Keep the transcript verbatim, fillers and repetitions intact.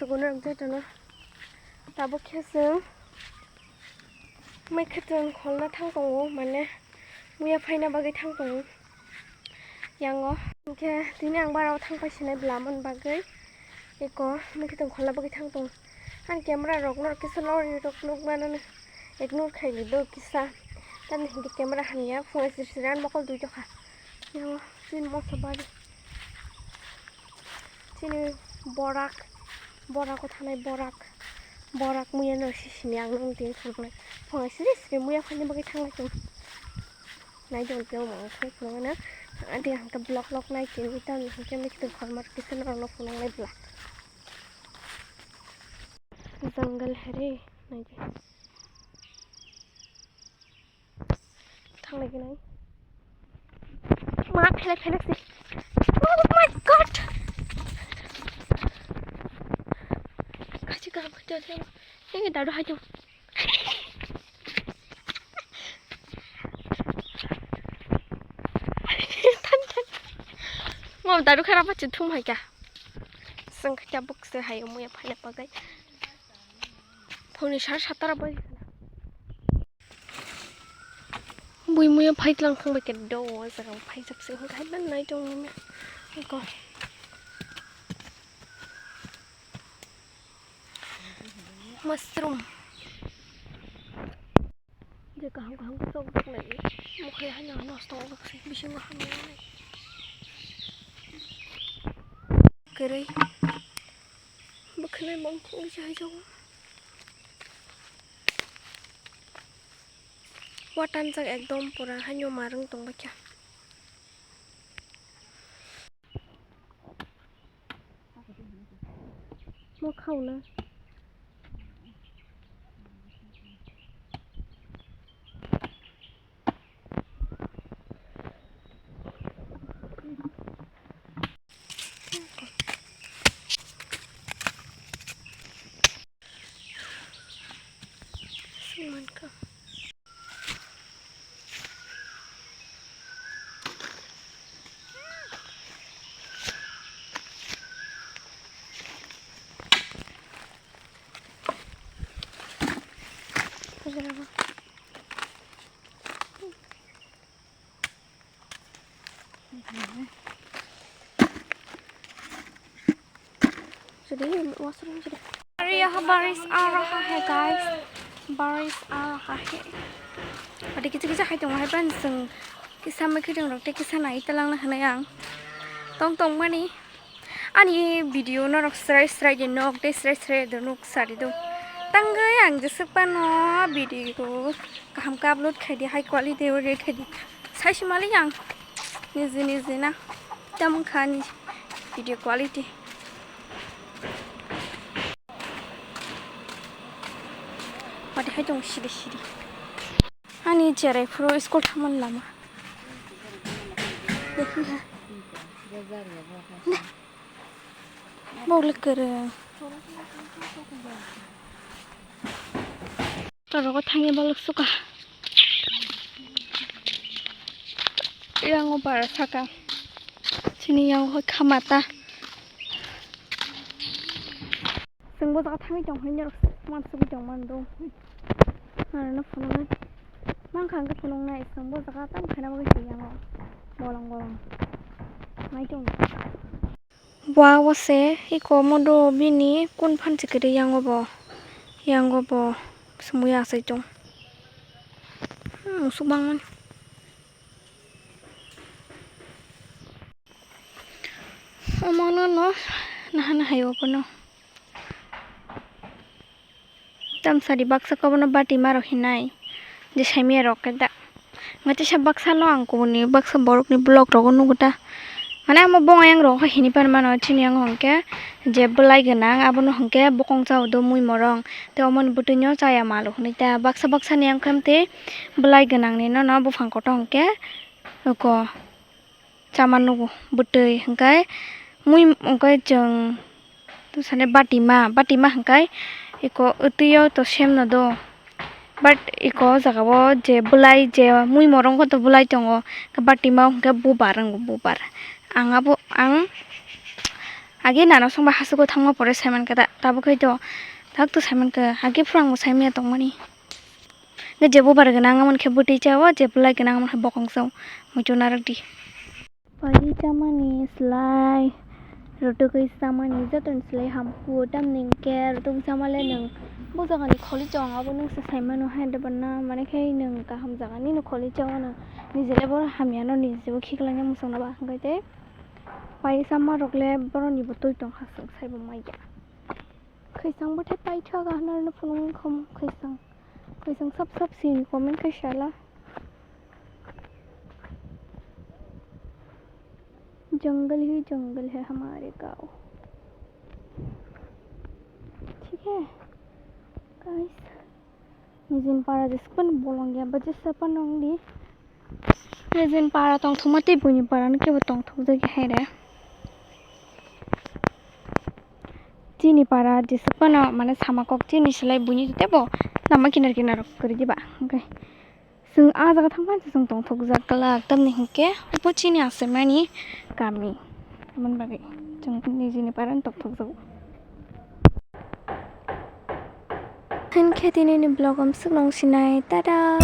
Guno rok jotono tabuk khe chwng mai khwtwng kholna thang tongo, mane muya phaina bagwi thang tongo yango. Hinkhe tini ang barao thang pai sinai bwlamani bagwi eko mai khwtwng kholna bagwi thang tongo. Ani camera rok norok kisa lori rok nukmano ignore khaidi do kisa. Tamni hinkhe camera hamya phunga sir sir ani mokol dui tokha. Yango chini moso bari. Chini borak, borak o thanai borak, borak muya no sisini ang nung tin phunuknai. Phunga siri siri muya phaini bagwi thanglai tong. Nai tong tong mo thang phunuknai. Adi ang ta blok blok nai tin itam ni hingke mikhe tong khormar kisa norok no phunuknai bwla. Jungle hai re, nai di. Thanglai gwnai. Ma, phelai, phelai se. Oh my God! Kachi kaham khato thema. Hey, dadu hai to. Thang, thang. Mo dadu kharap achi thum hai ka. Sengkha buk se hai mo ya phaina pagai. Phone sar satara bai. Bui muya phai tlang thang bai ke do, o jaga phai jab se hwn khai ban nai tong ni me. Ko. Mushroom. Je kaham kaham sok bak nai. Mo khai hai na nosto bak se bisingo ham nai. Kwrwi. Bwkhwnai mangkhung jai jago. Watanjak ekdom pura haino marwng tongbaikha. Mo khauna. Sung mankha. Jadi, washroom jadi. Hari ya, baris आ रहा है, guys. Baris आ रहा है. Adi kicha kicha hai tongo hai ban sung kisa mai khidong rok te kisa nai talang na hanai ang. Tong tong mani. Ani video norok srai srai de nok tei srai srai de nuk sari do. Tangwi ang jeswk pano video kaham khe upload khai di, high quality o red khai di. Sai se mali ang niji niji na tamung kha ani video quality. Mati hai tong siri siri. Ani cherai phuru school thaman lama. Bokle kwrwng. Torogo thangya balok suka. Yango bara saka. Chini yango khamata. Chwngbo jaga thangwi tong hwnwi norok uansugwi tongmani do. Norokno phunuknai mankha hwnkhe phunuknai, chwngbo jaga tamo khaina bagwi twi yango bolong bolong nai tongo. Bua o se iko modo bini kun phan se kwrwi yango bo, yango bo sumui achai tong. Hmm, musuk bangmani. Omono no nahana hai obono. Tamsari baksa kobono bati ma rok hinai je saimaya rok khe da. Matisa baksa no ang kubuni baksa borok ni vlog rogo nugo ta. Mane amo bong ayang rok hinui pan mano chini yang hwnkhe je bwlai gwnang abono hwnkhe bokong cha o do mui morong tei omo ni bwtwi no chaya malo hinui ta baksa baksa ni yang khe bwlai gwnang ni no no buphang kotor hwnkhe oko. Chama nugo bwtwi hwnkhe mui hwnkhe chwng sani batima, batima hwnkhe iko twio to semno do, but iko o jaga o je bwlai je mui morong khe to bwlai tongo, batima hwnkhe bubar wngo bubar. Ang abo ang Age nano songba hasugo thangma pore saiman khe ta, tabuk hai to, tak to saiman khe, age phwrang bo saimaya tongmani. Nge jebo bar gwnang amon khe bwtwi chao, jebo lai gwnang amon khe bokong chao, muitu narwk di. Pagi chamani slai, rotogwi chamani jotoni slai hamphu, tamni hwnkhe rotogwi chamale nwng bo jagani kholi chao, abo nwng se saimano hai de banna, mane khe nwng kaham jagani no kholi chao nwng, nijele boro hamyano nijebo khiklangya muchungno ba, hwnkhe tei pagi chamarokle boroni bo twi tongkha chwng saibo maya. Khwisang bwthai paithago hwnwi phunuknwi khamu khwisang. Khwisang sap sap sini comment khai sala. जंगल ही जंगल है हमारे गाँव। ठीक है guys. Nijini para jesukphano bolong ya, ba jesa phano wng di. Nijini para tongthokma tei buini para no kebo tongthokjak ya hai re. Chini para jesukphano mane sama kok chini slai buini tebo lama kinar kinar kwrwi diba. Hwnkhe chwng ah jaga thangphano chwng tongthokjak glak, tamni hwnkhe obo chini achaimani kami. Aboni bagwi chwng nijini para no tongthokjago. Hinkhe tinini vlog amswk nung sinai, tata.